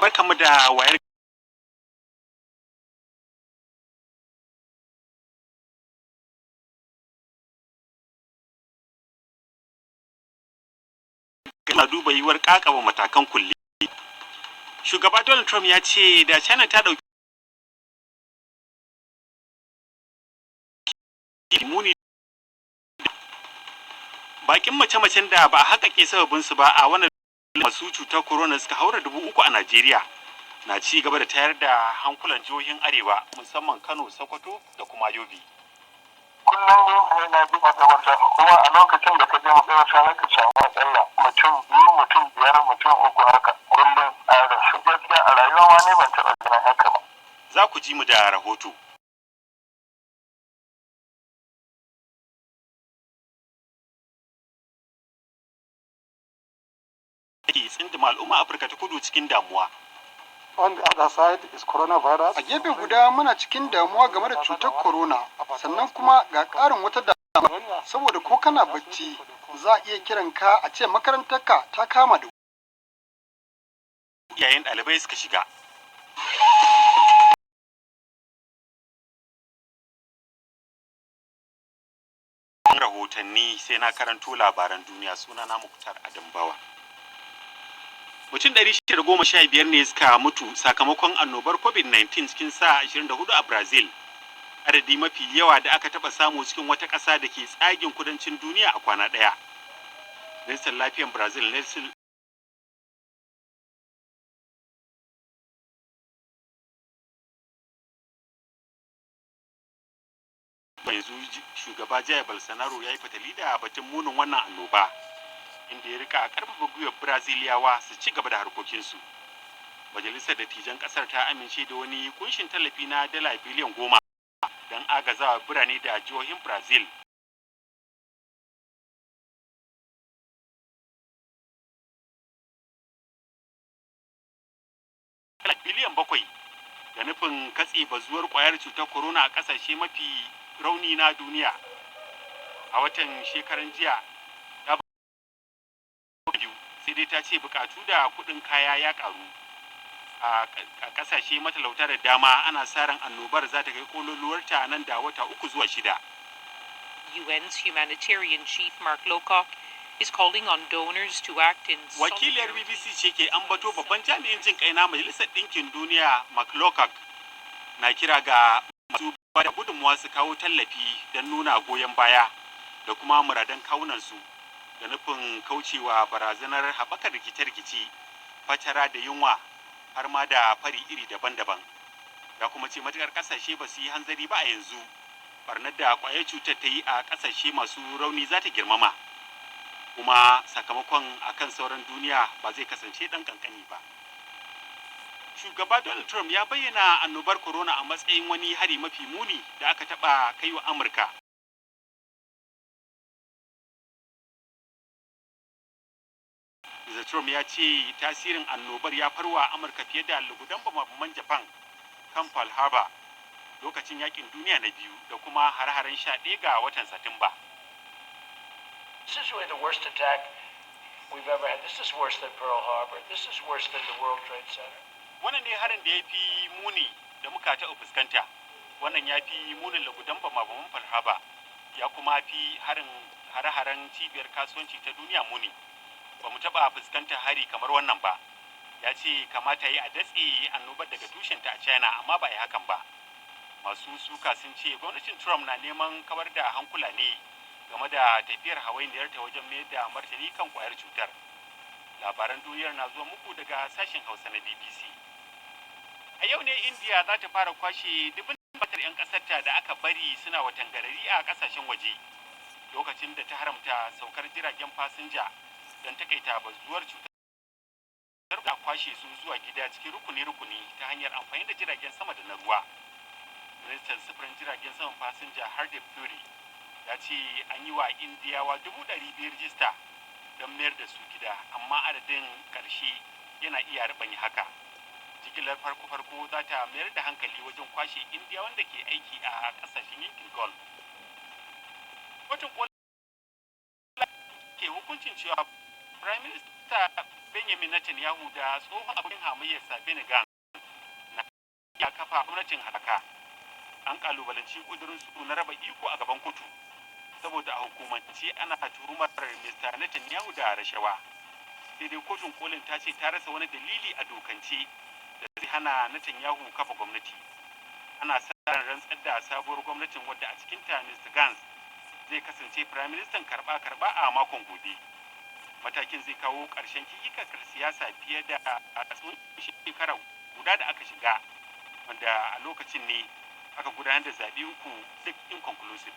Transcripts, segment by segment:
Barkamu da wayar na duba yiwuwar kakaba matakan kulle. Shugaba Donald Trump ya ce da China ta dauki muni bakin mace-macen da ba a haƙaƙe sababinsu ba a wannan masu cutar corona suka haura 3,000 a Najeriya na ci gaba da tayar da hankulan jihohin Arewa, musamman Kano, Sokoto da kuma Yobe. Kullum ne na je makabarta, kuma a lokacin da ka je makabarta za ka samu akalla mutum biyu, mutum biyar, mutum uku haka kullum a rasu. Gaskiya a rayuwa ma ne ban taɓa ganin haka ba. Za ku ji mu da rahoto. Ke tsindima al'umma Afirka ta Kudu cikin damuwa. On the other side is coronavirus. A gefe guda muna cikin damuwa game da cutar corona, sannan kuma ga ƙarin wata damuwa, saboda ko kana bacci za a iya kiran ka a ce makarantarka ta kama da Yayin ɗalibai suka shiga. Rahotanni sai na karanto labaran duniya. Sunana Muktar Adambawa. Mutum 615 ne suka mutu sakamakon annobar COVID-19 cikin sa 24 a Brazil. Adadi mafi yawa da aka taɓa samu cikin wata ƙasa da ke tsagin kudancin duniya a kwana ɗaya. Ministan Lafiyan Brazil Nelson yanzu shugaba Jair Bolsonaro ya yi fatali da batun munin wannan annoba, inda ya rika karfafa gwiwar Braziliyawa su ci gaba da harkokinsu. Majalisar Dattijan kasar ta amince da wani kunshin tallafi na dala biliyan 10 don agazawa birane da jihohin Brazil. Biliyan 7 da nufin katse bazuwar kwayar cutar corona a kasashe mafi rauni na duniya. A watan shekaran jiya ta biyu, sai dai ta ce bukatu da kuɗin kaya ya karu a kasashe matalauta da dama. Ana sa ran annobar za ta kai kololuwarta nan da wata 3 zuwa 6. UN's humanitarian chief Mark Lowcock is calling on donors to act in Wakiliyar BBC ce ke ambato babban jami'in jin kai na Majalisar Ɗinkin Duniya Mark Lowcock na kira ga masu ba da gudunmuwa su kawo tallafi don nuna goyon baya da kuma muradan kawunansu da nufin kaucewa barazanar haɓakar rikice-rikice, fatara da yunwa, har ma da fari iri daban-daban. Ya kuma ce matukar ƙasashe ba su yi hanzari ba a yanzu, barnar da ƙwayar cutar ta yi a ƙasashe masu rauni za ta girmama, kuma sakamakon akan sauran duniya ba zai kasance ɗan ƙanƙani ba. Shugaba Donald Trump ya bayyana annobar corona a matsayin wani hari mafi muni da aka taɓa kai wa Amurka. Mr. Trump ya ce tasirin annobar ya farwa Amurka fiye da lugudan bama Japan kan Pearl Harbor lokacin yakin duniya na biyu da kuma har-haren 11 ga watan Satumba. This is really the worst attack we've ever had. This is worse than Pearl Harbor. This is worse than the World Trade Center. Wannan ne harin da ya fi muni da muka taɓa fuskanta. Wannan ya fi munin lugudan bama-baman Pearl Harbor. Ya kuma fi harin hare-haren cibiyar kasuwanci ta duniya muni. Ba mu taɓa fuskantar hari kamar wannan ba. Ya ce kamata yi a datse annobar daga tushenta a China, amma ba a yi hakan ba. Masu suka sun ce gwamnatin Trump na neman kawar da hankula ne game da tafiyar hawainiyarta wajen mayar da martani kan kwayar cutar. Labaran duniyar na zuwa muku daga sashen Hausa na BBC. A yau ne India za ta fara kwashe dubin batar 'yan ƙasarta da aka bari suna watangarari a ƙasashen waje lokacin da ta haramta saukar jiragen fasinja don takaita bazuwar cutar, da kwashe su zuwa gida cikin rukuni-rukuni ta hanyar amfani da jiragen sama da na ruwa. Ministan sufurin jiragen saman fasinja Hardeep Puri ya ce an yi wa Indiyawa 200,000 rijista don mayar da su gida, amma adadin ƙarshe yana iya rubanya haka. Jigilar farko-farko za ta mayar da hankali wajen kwashe Indiyawan da ke aiki a ƙasashen yankin Gulf. Kotun ke hukuncin cewa Prime Minister Benjamin Netanyahu da tsohon abokin hamayyarsa Benny Gantz na ya kafa gwamnatin haɗaka. An kalubalanci ƙudurinsu na raba iko a gaban kotu, saboda a hukumance ana tuhumar Mr. Netanyahu da rashawa. Sai dai kotun kolin ta ce ta rasa wani dalili a dokance da zai hana Netanyahu kafa gwamnati. Ana sa ran rantsar da sabuwar gwamnatin, wadda a cikinta Mr. Gantz zai kasance Prime Minister karba-karba, a makon gobe. Matakin zai kawo ƙarshen kikikakar siyasa fiye da tsawon shekara guda da aka shiga, wanda a lokacin ne aka gudanar da zaɓe uku, duk inconclusive.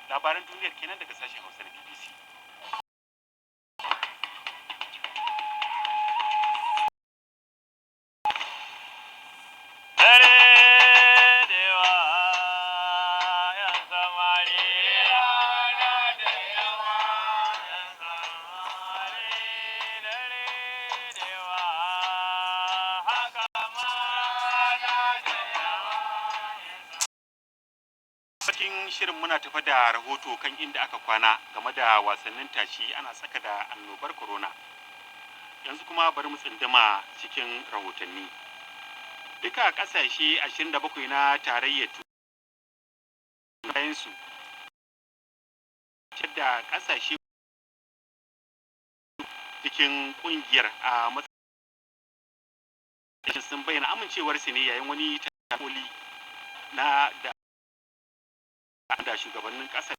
Labaran duniyar kenan daga sashen Hausa na BBC. Dare da yawa, 'yan samari. Rana da yawa, 'yan samari. Dare da yawa, haka ma rana da yawa. Cikin shirin muna tafa da rahoto kan inda aka kwana game da wasannin tashi ana tsaka da annobar corona. Yanzu kuma bari mu tsinduma cikin rahotanni. Duka ƙasashe 27 na Tarayyar Turai su da ƙasashe cikin ƙungiyar a matsayin sun bayyana amincewarsu ne yayin wani koli na da shugabannin ƙasar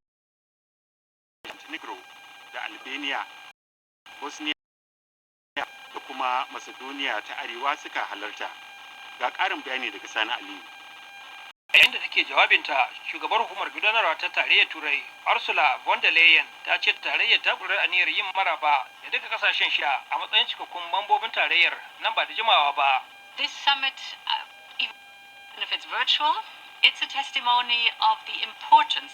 Montenegro da Albania, Bosnia da kuma Macedonia ta Arewa suka halarta. Ga ƙarin bayani daga Sani Aliyu. Yayin da take jawabinta, shugabar hukumar gudanarwa ta Tarayyar Turai, Ursula von der Leyen, ta ce tarayyar ta ƙudiri aniyar yin maraba da duka kasashen sha a matsayin cikakkun mambobin tarayyar nan ba da jimawa ba. This summit, even if it's virtual, it's a testimony of the importance.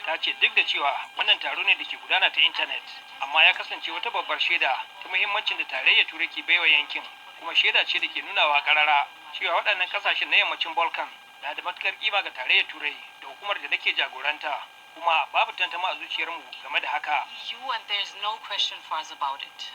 Ta ce duk da cewa wannan taro ne da ke gudana ta intanet, amma ya kasance wata babbar shaida ta muhimmancin da Tarayyar Turai ke baiwa yankin, kuma shaida ce da ke nunawa karara cewa waɗannan kasashen na yammacin Balkan na da matukar kima ga Tarayyar Turai da hukumar da nake jagoranta, kuma babu tantama a zuciyarmu game da haka. EU, and there's no question for us about it.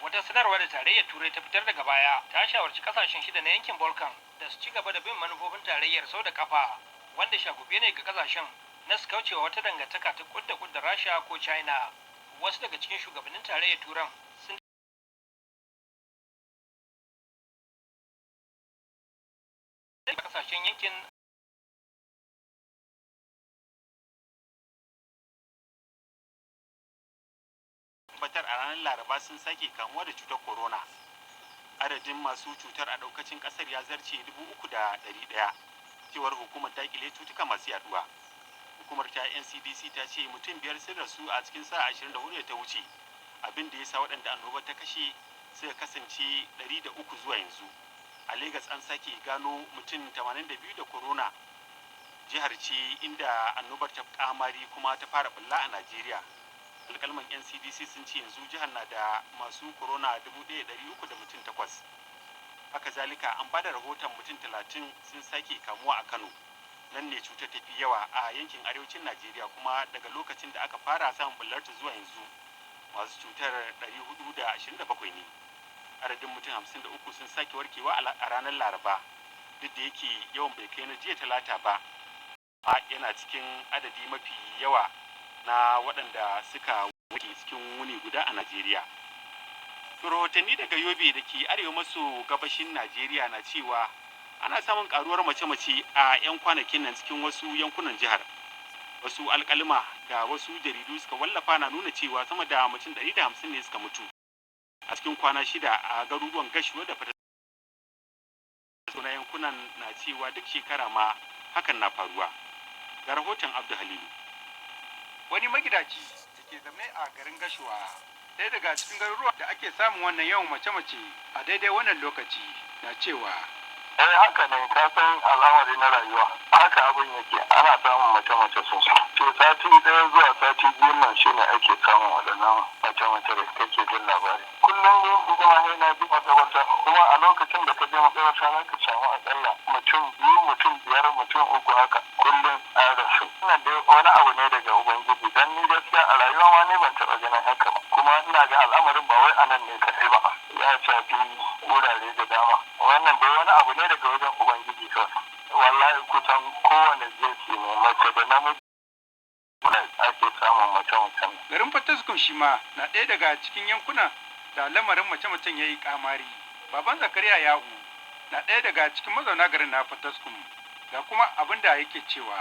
Wata sanarwa da Tarayyar Turai ta fitar daga baya ta shawarci kasashen shida na yankin Balkan da su ci gaba da bin manufofin tarayyar sau da kafa, wanda shagube ne ga kasashen na su kaucewa wata dangantaka ta kudda kudda Rasha ko China. Wasu daga cikin shugabannin Tarayyar Turan sun kasashen yankin Tabbatar a ranar Laraba sun sake kamuwa da cutar corona. Adadin masu cutar a daukacin kasar ya zarce 3,100, cewar hukumar dakile cutuka masu yaduwa. Hukumar ta NCDC ta ce mutum biyar sun rasu a cikin sa'a 24 da ta wuce, abin da ya sa waɗanda annobar ta kashe suka kasance 103 zuwa yanzu. A Legas an sake gano mutum 82 da corona. Jihar ce inda annobar ta kamari kuma ta fara bulla a Najeriya. Alkalman NCDC sun ce yanzu jihar na da masu corona 1,300 da mutum takwas. Haka zalika, an bada rahoton mutum 30 sun sake kamuwa a Kano. Nan ne cutar ta fi yawa a yankin arewacin Najeriya, kuma daga lokacin da aka fara samun bullarta zuwa yanzu masu cutar 427 ne. Adadin mutum 53 sun sake warkewa a ranar Laraba, duk da yake yawan bai kai na jiya Talata ba, amma yana cikin adadi mafi yawa na waɗanda suka warke cikin wuni guda a Najeriya. Rahotanni daga Yobe da ke arewa maso gabashin Najeriya na cewa ana samun karuwar mace-mace a 'yan kwanakin nan cikin wasu yankunan jihar. Wasu alkalima da wasu jaridu suka wallafa na nuna cewa sama da mutum 150 ne suka mutu a cikin kwana 6 a garuruwan Gashuwa da Fata. Na yankunan na cewa duk shekara ma hakan na faruwa. Ga rahoton Abdu Halilu. Wani magidaci da ke zaune a garin Gashuwa, ɗaya daga cikin garuruwa da ake samun wannan yawan mace-mace a daidai wannan lokaci, na cewa: Eh, haka ne. Ka san al'amari na rayuwa, haka abin yake. Ana samun mace-mace sosai. To, sati 1 zuwa sati 2 nan shine ake samun waɗannan mace-mace da kake jin labari. Kullum dai kuma sai na ji makabarta, kuma a lokacin da ka je makabarta za ka samu akalla mutum biyu, mutum biyar, mutum uku haka kullum an rasu. Wannan dai wani abu ne daga Ubangiji, dan ni gaskiya a rayuwa ma ni ban taɓa ganin haka ba, kuma ina ga al'amarin ba wai shafi wurare da dama. Wannan dai wani abu ne daga wajen Ubangiji kawai. Wallahi kusan kowane jinsi ne, mace da namiji, ake samun mace-macen. Garin Fataskum shi ma na ɗaya daga cikin yankuna da lamarin mace-macen ya yi kamari. Baban Zakariya Ya'u na ɗaya daga cikin mazauna garin na Fataskum, ga kuma abin da yake cewa.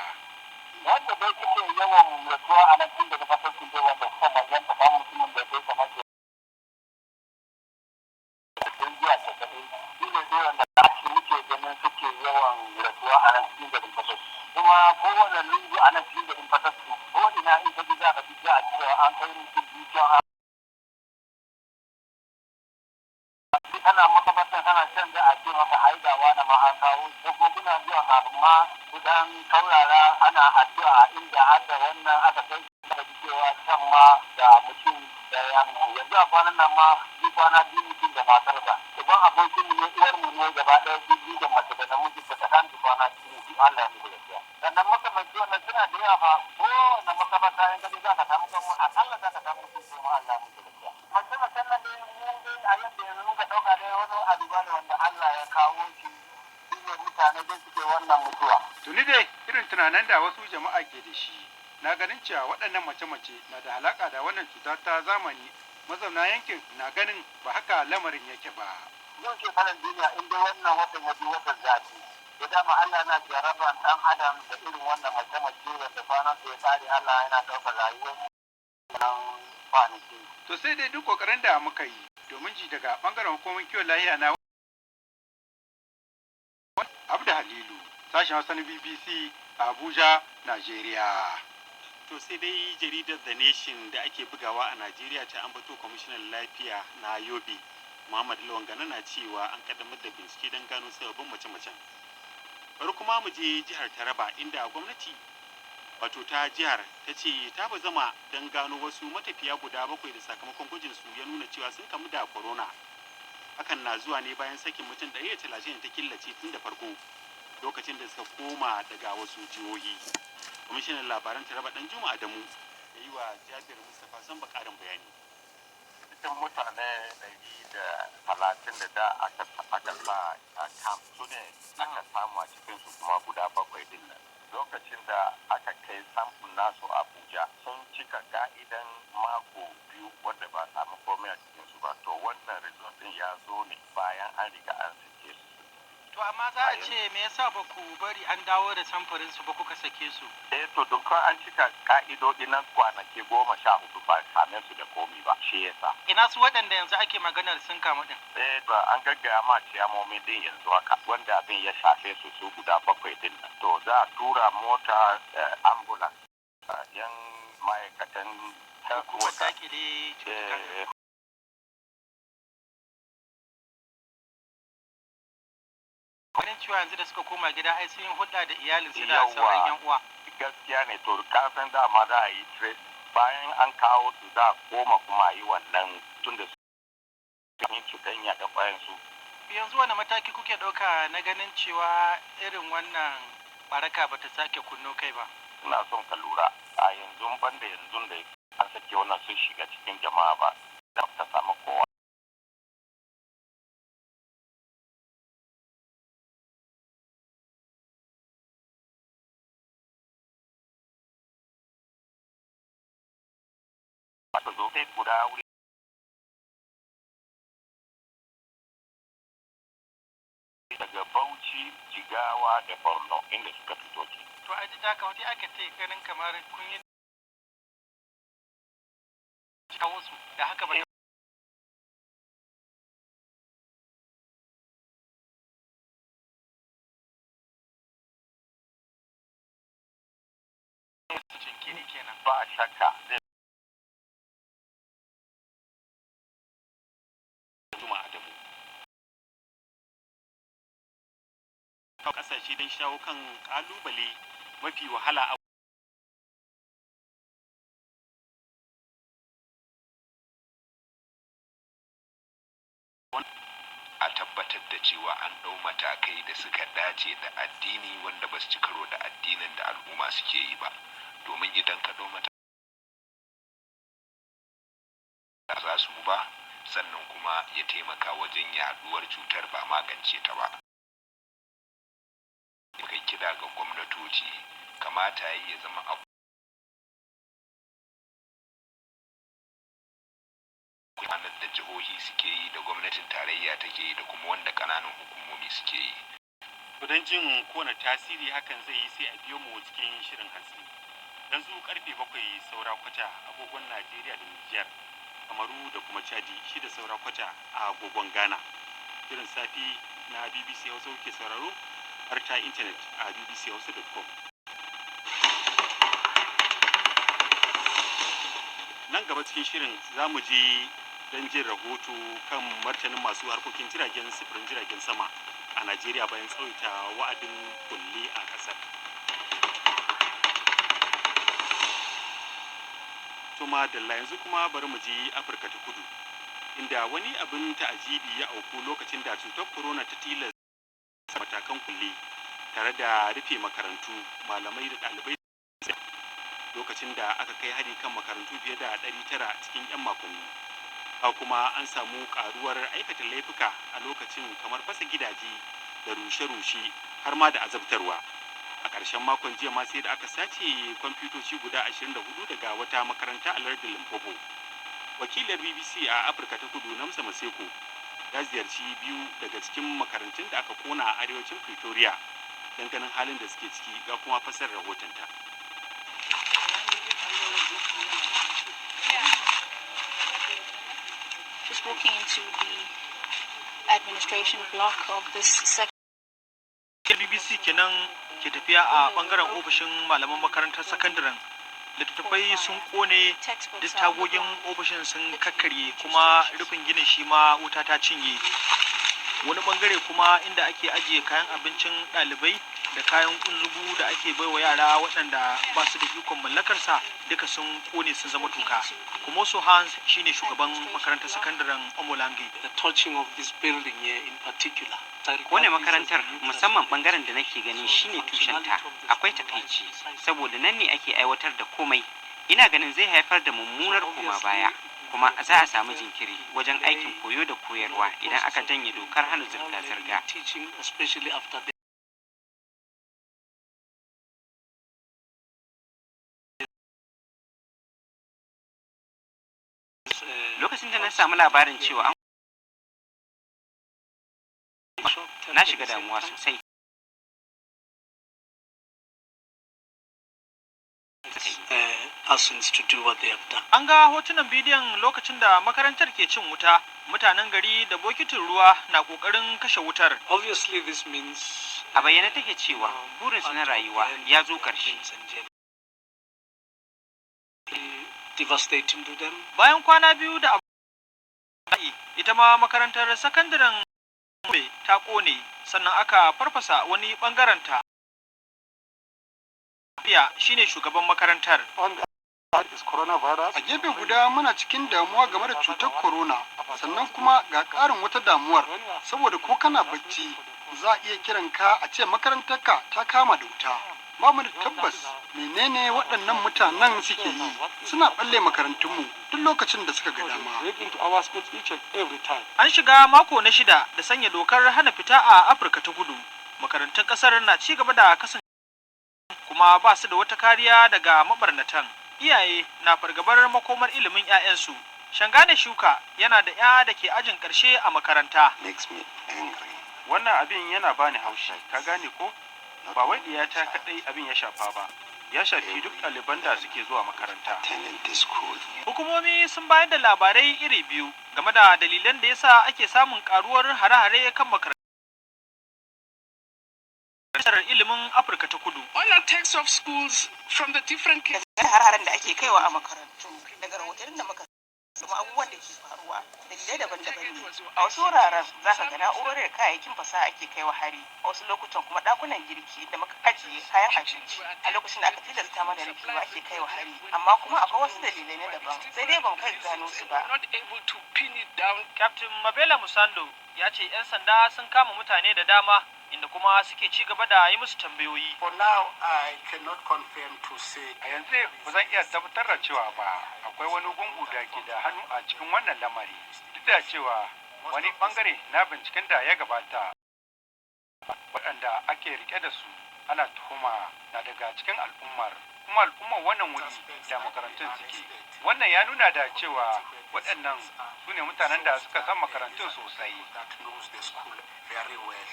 Wanda dai suke yawan rasuwa a nan tun daga Fataskum dai, wanda suka manyanta, ba mutumin da zai kamar sun jiya 90, shi ne dai wanda ake muke ganin suke yawan rasuwa a nan cikin garin Fataskum. Kuma kowane lungu a nan cikin garin Fataskum, ko ina in ka ji, za ka ji a cewa an kai mutum biyu can. Kana makabartan, kana can, za a ce maka ai ga wani ma an kawo, ko kuma kuna zuwa kafin ma ku dan taurara ana addu'a inda aka wannan aka kai, ka ji cewa can ma da mutum da ya mutu. Yanzu a kwanan nan ma bi kwana 2, mutum da matarsa, uban abokin mu ne, uwar mu ne, gaba ɗaya su biyu, da mace da namiji, ba ta kan kwana 2 ne, Allah ya muku gaskiya. Sannan makamanci wannan suna da yawa fa. Kowane makabarta in ka je, za ka samu kan akalla za ka samu mutum goma, Allah ya muku gaskiya. Mace macen nan dai, mu dai a yadda yanzu muka ɗauka dai, wani abu ne wanda Allah ya kawo shi, shi ne mutane dai suke wannan mutuwa. Tuni dai irin tunanin da wasu jama'a ke da shi na ganin cewa waɗannan mace-mace na da alaƙa da wannan cuta ta zamani, mazauna yankin na ganin ba haka lamarin yake ba. Yau shekaran duniya, in dai wannan watan ya bi watan zafi da dama, Allah na jaraban ɗan adam da irin wannan mace-mace, wanda kwanan su ya tsare, Allah yana ɗaukar rayuwar nan kwanaki. To sai dai duk ƙoƙarin da muka yi domin ji daga ɓangaren hukumar kiwon lafiya na. Abda Halilu, sashen Hausa na BBC, Abuja, Najeriya. To sai dai jaridar The Nation da ake bugawa a Najeriya ta ambato kwamishinan lafiya na Yobe, Muhammad Lawan Gana, na cewa an kaddamar da bincike don gano sababbin mace-macen. Bari kuma mu je jihar Taraba, inda gwamnati wato ta jihar ta ce ta bazama don gano wasu matafiya guda bakwai da sakamakon gwajin su ya nuna cewa sun kamu da corona. Hakan na zuwa ne bayan sakin mutum 130 da ta killace tun da farko lokacin da suka koma daga wasu jihohi. Kwamishinan labaran Taraba, Dan Juma Adamu, ya yi wa Jabir Mustapha Samba karin bayani. Cikin mutane 130 da da aka sa a camp, su ne aka samu a cikin su kuma guda bakwai din nan. Lokacin da aka kai sample nasu Abuja, sun cika ka'idan mako 2 wanda ba samu komai a cikin su ba. To wannan result din ya zo ne bayan an riga an sake su. To amma za a ce me yasa ba ku bari an dawo da samfurin su ba kuka sake su? Eh, to dukkan an cika ka'idodi na kwanaki 14, ba same su da komi ba, shi yasa. Ina su waɗanda yanzu ake maganar sun kamu din? Eh, ba an gaggaya ma ciyamomi din yanzu haka wanda abin ya shafe su, su guda bakwai din nan. To za a tura mota, ambulance, yan ma'aikatan health worker. Dakile cututtuka. Ganin cewa yanzu da suka koma gida ai sun yi hulɗa da iyalinsu da sauran yan uwa. Gaskiya ne. To ka san dama za a yi trace bayan an kawo su, za a koma kuma a yi wannan, tun da su yi cuɗanya da kwayansu. Yanzu wani mataki kuke ɗauka na ganin cewa irin wannan baraka bata sake kunno kai ba? Ina son ka lura, a yanzu banda yanzu da an sake wannan sun shiga cikin jama'a ba da ta samu kowa. Aka zo kai guda wuri daga Bauchi, Jigawa da Borno, inda suka fito ke. To a ji haka wata aka ce ganin kamar kun yi kawo su da haka ba. Jinkiri kenan. Ba shakka zai Juma Adamu. Kasashe don shawo kan kalubale mafi wahala a A tabbatar da cewa an ɗau matakai da suka dace da addini, wanda ba su ci karo da addinin da al'umma suke yi ba, domin idan ka ɗau matakai za su ba. Sannan kuma ya taimaka wajen yaduwar cutar, ba magance ta ba. Kai kira ga gwamnatoci, kamata ya zama abu gudanar da jihohi suke yi da gwamnatin tarayya take yi da kuma wanda ƙananan hukumomi suke yi. To, don jin kowane tasiri hakan zai yi, sai a biyo mu cikin shirin hantsi. Yanzu karfe 6:45 agogon Najeriya da Nijar, Kamaru da kuma Chadi, 5:45 a agogon Ghana. Shirin safe na BBC Hausa kuke sauraro har ta intanet a bbchausa.com. Nan gaba cikin shirin za mu je don jin rahoto kan martanin masu harkokin jiragen sufurin jiragen sama a Najeriya bayan tsawaita wa'adin kulle a kasar. Tuma Dalla, yanzu kuma bari mu je Afirka ta Kudu, inda wani abin ta'ajibi ya auku lokacin da cutar corona ta tilasta matakan kulle tare da rufe makarantu, malamai da ɗalibai, lokacin da aka kai hari kan makarantu fiye da 900 cikin 'yan makonni. Haka kuma an samu karuwar aikata laifuka a lokacin, kamar fasa gidaje da rushe-rushe har ma da azabtarwa. A ƙarshen makon jiya ma sai da aka sace kwamfutoci guda 24 daga wata makaranta a lardin Limpopo. Wakilar BBC a Afirka ta Kudu, Nomsa Maseko, ya ziyarci biyu daga cikin makarantun da aka kona a arewacin Pretoria don ganin halin da suke ciki, ga kuma fasar rahotonta. Just walking into the administration block of this section. BBC kenan ke tafiya a bangaren ofishin malaman makarantar sakandaren. Littattafai sun kone, duk tagogin ofishin sun kakkarye, kuma rufin ginin shi ma wuta ta cinye. Wani bangare kuma inda ake ajiye kayan abincin ɗalibai da kayan kunzugu da ake baiwa yara waɗanda ba su da ikon mallakarsa, duka sun kone sun zama toka. Kumoso Hans shine shugaban makarantar sakandaren Omolange. The touching of this building here in particular. Kone makarantar, musamman bangaren da nake gani shine tushenta, akwai takaici, saboda nan ne ake aiwatar da komai. Ina ganin zai haifar da mummunar koma baya, kuma za a samu jinkiri wajen aikin koyo da koyarwa idan aka janye dokar hana zirga-zirga. Teaching, especially after the Lokacin da na samu labarin cewa an na shiga damuwa sosai. Persons to do what they have done. An ga hotunan bidiyon lokacin da makarantar ke cin wuta, mutanen gari da bokitin ruwa na kokarin kashe wutar. Obviously this means A bayyane take cewa burinsu na rayuwa ya zo ƙarshe. Devastating to them. Bayan kwana 2 da abu, ita ma makarantar sakandaren ta kone, sannan aka farfasa wani bangaren ta. Shine shugaban makarantar. A gefe guda muna cikin damuwa game da cutar corona, sannan kuma ga ƙarin wata damuwar, saboda ko kana bacci za a iya kiran ka a ce makarantarka ta kama da wuta. Ba mu da tabbas menene waɗannan mutanen suke yi, suna ɓalle makarantunmu duk lokacin da suka ga dama. An shiga mako na shida da sanya dokar hana fita a Afirka ta Kudu. Makarantun kasar na ci gaba da kasance kuma ba su da wata kariya daga mabarnatan. Iyaye na fargabar makomar ilimin 'ya'yansu. Shangane Shuka yana da 'ya da ke ajin ƙarshe a makaranta. Wannan abin yana bani haushi, ka gane ko? Ba wai diyata kaɗai abin ya shafa ba, ya shafi duk ɗaliban da suke zuwa makaranta. Hukumomi sun bayar da labarai iri biyu game da dalilan da yasa ake samun karuwar hare-hare kan makarantar ilimin Afirka ta Kudu. On attacks of schools from the different Har-haren da ake kaiwa a makarantu, daga rahotannin da muka kuma abubuwan da ke faruwa, dalilai daban-daban ne. A wasu wuraren za ka ga na'urorin kayayyakin fasaha ake kaiwa hari, a wasu lokutan kuma dakunan girki da muka ajiye kayan abinci a lokacin da aka tilasta mana rufewa ake kaiwa hari. Amma kuma akwai wasu dalilai na daban, sai dai ba mu kai gano su ba. Captain Mabela Musando ya ce 'yan sanda sun kama mutane da dama. Inda kuma suke ci gaba da yi musu tambayoyi. For now, I cannot confirm to say. A yanzu ba zan iya tabbatar da cewa ba akwai wani gungu da ke da hannu a cikin wannan lamari. Duk da cewa wani bangare na binciken da ya gabata, waɗanda ake rike da su ana tuhuma na daga cikin al'ummar, kuma al'ummar wannan wuri da makarantun suke. Wannan ya nuna da cewa waɗannan su ne mutanen da suka san makarantun sosai. That knows the school very well.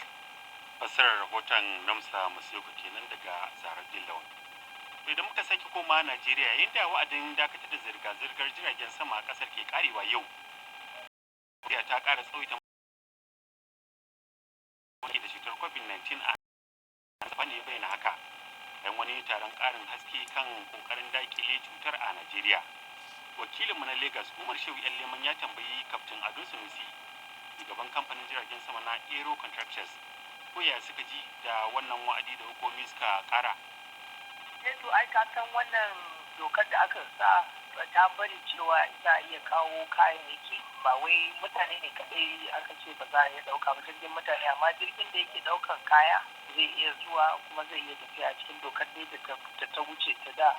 Fassarar rahoton Namsa Maseko kenan daga Zaharaddin Lawan. To, idan muka sake koma Najeriya, yayin da wa'adin dakatar da zirga-zirgar jiragen sama a kasar ke karewa yau, ta kara tsawaita da cutar COVID-19 a ne bayyana haka dan wani taron karin haske kan kokarin dakile cutar a Najeriya. Wakilinmu na Lagos, Umar Shehu Yan Leman, ya tambayi Kaftin Ado Sanusi, shugaban kamfanin jiragen sama na Aero Contractors, ko ya suka ji da wannan wa'adi da hukumomi suka kara. Eh, to, ai ka san wannan dokar da aka sa ta bari cewa za a iya kawo kayayyaki, ba wai mutane ne kadai aka ce ba za a iya dauka ba, jirgin mutane, amma jirgin da yake daukan kaya zai iya zuwa kuma zai iya tafiya cikin dokar dai da ta wuce ta da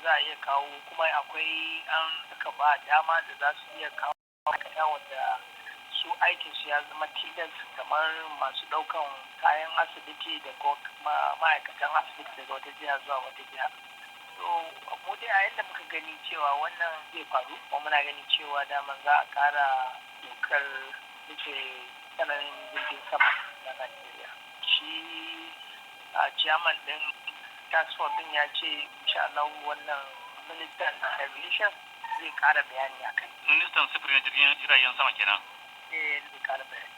za a iya kawo. Kuma akwai an aka ba dama da za su iya kawo ma'aikata wanda su aikin su ya zama tilas, kamar masu daukan kayan asibiti da kuma ma'aikatan asibiti daga wata jiha zuwa wata jiha. So mu dai a yadda muka gani cewa wannan zai faru, kuma muna ganin cewa daman za a kara dokar rufe sanarin jirgin sama na Najeriya. Shi a chairman din task force din ya ce insha Allah wannan ministan aviation zai kara bayani a kai. Ministan sufuri na jirgin jiragen sama kenan? Eh, zai kara bayani.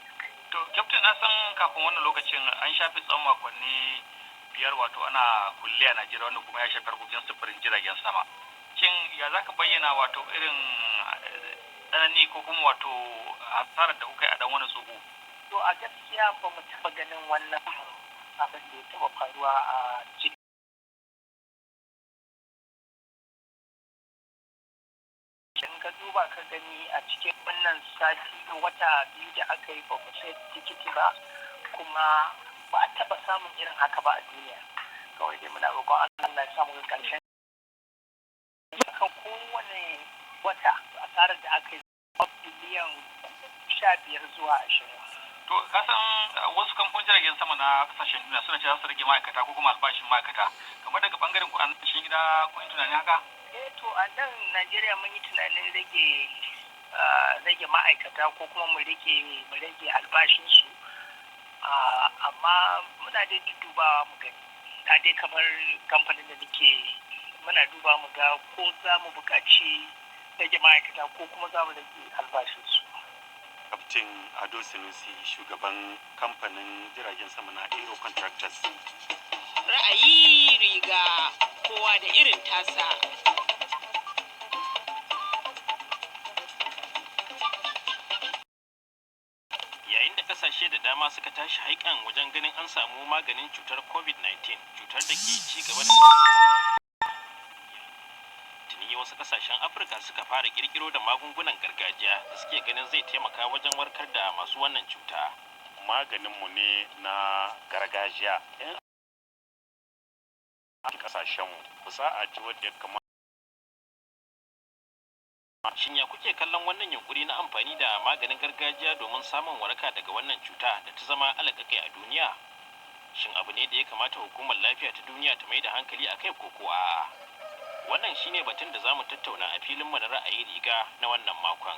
To, Captain, na san kafin wannan lokacin an shafe tsawon makonni 5, wato ana kulle a Najeriya, wanda kuma ya shafi harkokin sufurin jiragen sama. Shin ya za ka bayyana wato irin tsanani ko kuma wato hasarar da kuka yi a dan wani tsoho? To, a gaskiya ba mu taɓa ganin wannan abin da ya taɓa faruwa a cikin in ka duba ka gani a cikin wannan sati, wata 2 da aka yi, ba mu sai tikiti ba, kuma ba a taɓa samun irin haka ba a duniya. Kawai dai muna roƙon Allah ya samu ga ƙarshen kan kowane wata asarar da aka yi biliyan 15 zuwa 20. To, ka san wasu kamfanin jiragen sama na kasashen duniya suna cewa su rage ma'aikata ko kuma albashin ma'aikata. Kamar daga bangaren ku an cikin gida, kun yi tunanin haka? Eh, to, a nan Najeriya mun yi tunanin rage ma'aikata ko kuma mu rage albashinsu, amma muna dai dudubawa mu gani. A dai kamar kamfanin da nake, muna duba mu ga ko za mu buƙaci rage ma'aikata ko kuma za mu rage albashinsu. Kaftin Ado Sanusi, shugaban kamfanin jiragen sama na Aero Contractors. Ra'ayi riga, kowa da irin tasa. Yayin da kasashe da dama suka tashi haikan wajen ganin an samu maganin cutar COVID-19, cutar da ke ci gaba da tuni, wasu kasashen Afirka suka fara kirkiro da magungunan gargajiya da suke ganin zai taimaka wajen warkar da masu wannan cuta. Maganinmu ne na gargajiya in a kasashenmu fusa'a ce wadda ya kamata. Shin ya kuke kallon wannan yunkuri na amfani da maganin gargajiya domin samun waraka daga wannan cuta da ta zama alaƙaƙai a duniya? Shin abu ne da ya kamata Hukumar Lafiya ta Duniya ta mai da hankali a kai ko a'a? Wannan shine batun da za mu tattauna a filinmu na ra'ayi riga na wannan makon.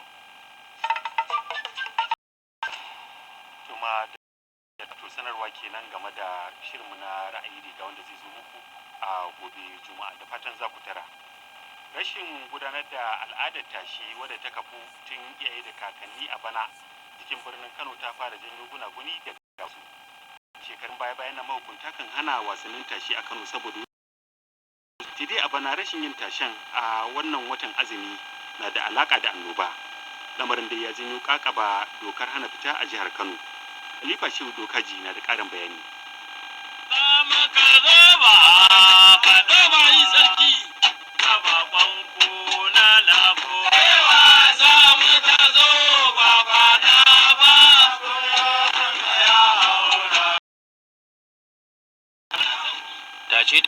Kuma da to sanarwa kenan game da shirinmu na ra'ayi riga wanda zai zo muku a gobe Juma'a, da fatan za ku tara. Rashin gudanar da al'adar tashe wadda ta kafu tun iyaye da kakanni a bana cikin birnin Kano ta fara janyo gunaguni daga su. Shekarun baya bayan nan mahukunta kan hana wasannin tashe a Kano saboda dai a bana rashin yin tashen a wannan watan azumi na da alaka da annoba. Lamarin da ya janyo kakaba dokar hana fita a jihar Kano. Khalifa Shehu Dokaji na da ƙarin bayani. Sarki,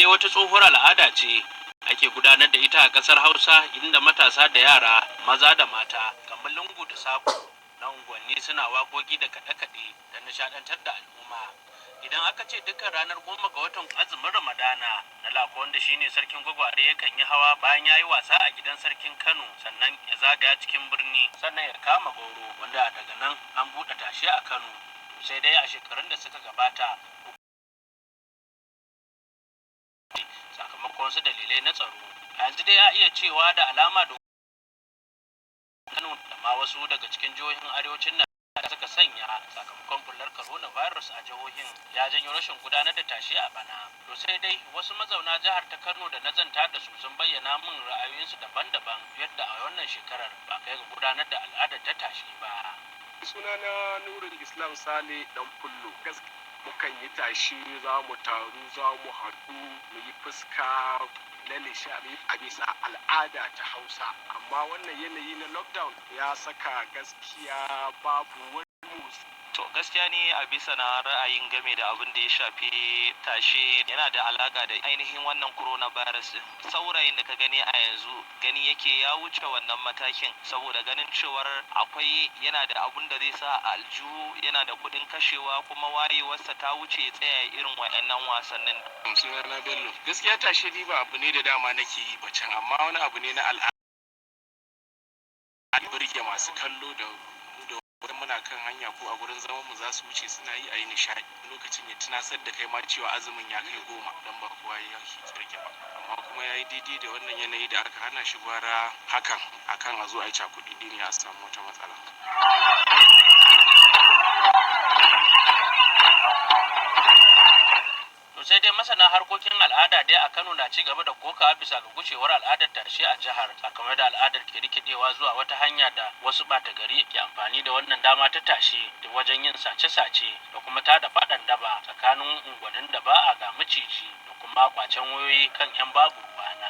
Wata tsohuwar al'ada ce ake gudanar da ita a ƙasar Hausa, inda matasa da yara, maza da mata, kamar lungu da sako na unguwanni, suna waƙoƙi da kaɗe-kaɗe da nishaɗantar da al'umma. Idan aka ce dukkan ranar 10 ga watan azumin Ramadana na lako, wanda shine sarkin gwagware, yakan yi hawa bayan ya yi wasa a gidan sarkin Kano, sannan ya zagaya cikin birni, sannan ya kama goro, wanda daga nan an buɗe tashe a Kano. Sai dai a shekarun da suka gabata, sakamakon wasu dalilai na tsaro, a yanzu dai a iya cewa da alama da Kano da ma wasu daga cikin jihohin arewacin Najeriya suka sanya sakamakon bullar coronavirus a jihohin ya janyo rashin gudanar da tashe a bana. To sai dai wasu mazauna jihar ta Kano da na zanta da su sun bayyana min ra'ayoyinsu daban-daban yadda a wannan shekarar ba kai ga gudanar da al'adar ta tashe ba. Sunana Nurul Islam Sale Dan Fullo. Mukan yi tashi, za mu taru, za mu haɗu, mu yi fuska na nishaɗi a bisa al'ada ta Hausa, amma wannan yanayi na lockdown ya saka gaskiya babu wani motsi. To, gaskiya ne, a bisa na ra'ayin game da abin da ya shafi tashe, yana da alaka da ainihin wannan coronavirus din. Saurayin da ka gani a yanzu, gani yake ya wuce wannan matakin, saboda ganin cewar akwai yana da abun da zai sa a aljihu, yana da kuɗin kashewa, kuma wayewarsa ta wuce ya tsaya irin wa'annan wasannin. Sunana Bello. Gaskiya tashe ni ba abu ne da dama nake yi ba can, amma wani abu ne na al'ada, burge masu kallo da da muna kan hanya ko a gurin zaman mu za su wuce suna yi, a yi nishaɗi, lokacin ya tunasar da kai ma cewa azumin ya kai 10, don ba kowa ya kirge ba, amma kuma ya yi daidai da wannan yanayi da aka hana shi. Gwara hakan akan a zo a yi cakuɗi ne a samu wata matsala. To sai dai masana harkokin al'ada dai a Kano na ci gaba da kokawa bisa ga gushewar al'adar tashe a jihar, sakamakon da al'adar ke rikidewa zuwa wata hanya da wasu ɓata gari ke amfani da wannan dama ta tashe da wajen yin sace-sace da kuma tada faɗan daba tsakanin unguwannin da ba a ga maciji da kuma kwacen wayoyi kan 'yan babu ruwana.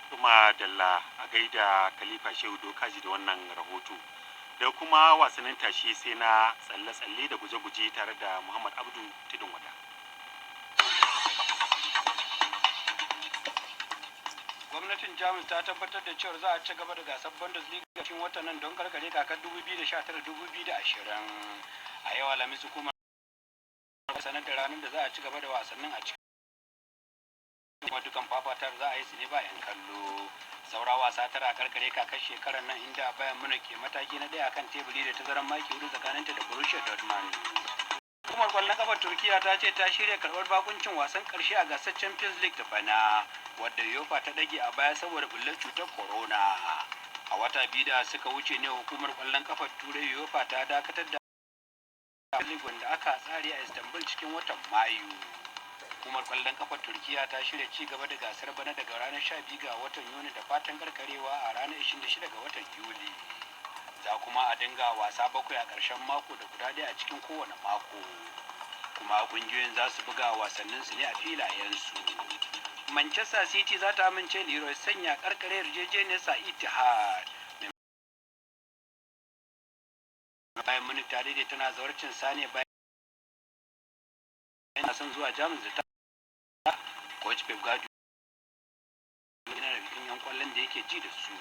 Kuma Dalla a gaida Khalifa Shehu Dokaji da wannan rahoto. Da kuma wasannin tashi, sai na tsalle-tsalle da guje-guje tare da Muhammad Abdu Tudun Wada. Gwamnatin Jamus ta tabbatar da cewar za a ci gaba da gasar Bundesliga cikin watan nan don karkare kakar 2019-2020. A yau Alhamis hukumar sanar da ranar da za a ci gaba da wasannin a cikin kuma dukan fafatar za a yi su ne bayan kallo. Saura wasa 9 a karkare kakar shekarar nan, inda Bayan Munich ke mataki na 1 akan teburi da tazarar maki 4 tsakaninta da Borussia Dortmund. Hukumar kwallon kafar Turkiya ta ce ta shirya karɓar bakuncin wasan ƙarshe a gasar Champions League ta bana, wadda UEFA ta ɗage a baya saboda bullar cutar corona. A wata 2 da suka wuce ne hukumar kwallon kafar Turai UEFA ta dakatar da League wanda aka tsare a Istanbul cikin watan Mayu. Hukumar kwallon kafar Turkiya ta shirya ci gaba da gasar bana daga ranar 12 ga watan Yuni da fatan karkarewa a ranar 26 ga watan Yuli. Za kuma a dinga wasa bakwai a ƙarshen mako da guda ɗaya a cikin kowane mako, kuma ƙungiyoyin za su buga wasanninsu ne a filayensu. Manchester City za ta amince Leroy sanya karkare yarjejeniyarsa Etihad. Bayan Munich ta daidai tana zawarcin Sane bayan yana son zuwa Jamus da ta coach Pep Guardiola yana da bikin yan kwallon da yake ji da su.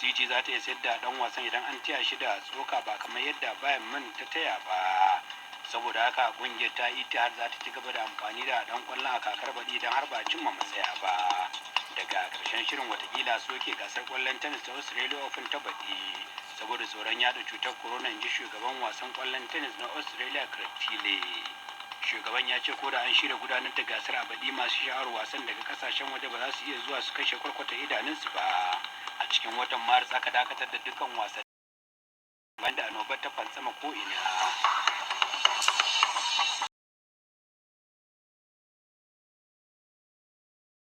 City za ta iya sayar da dan wasan idan an taya shi da tsoka, ba kamar yadda Bayan Man ta taya ba. Saboda haka kungiyar ta Etihad za ta ci gaba da amfani da dan kwallon a kakar baɗi idan har ba a cimma matsaya ba. Daga ƙarshen shirin, watakila soke gasar kwallon tennis ta Australia Open ta baɗi saboda tsoron yada cutar corona, in ji shugaban wasan kwallon tennis na Australia Craig. Shugaban ya ce ko da an shirya gudanar da gasar a baɗi, masu sha'awar wasan daga kasashen waje ba za su iya zuwa su kashe kwarkwata idanunsu ba. A cikin watan Maris aka dakatar da dukkan wasanni banda annobar ta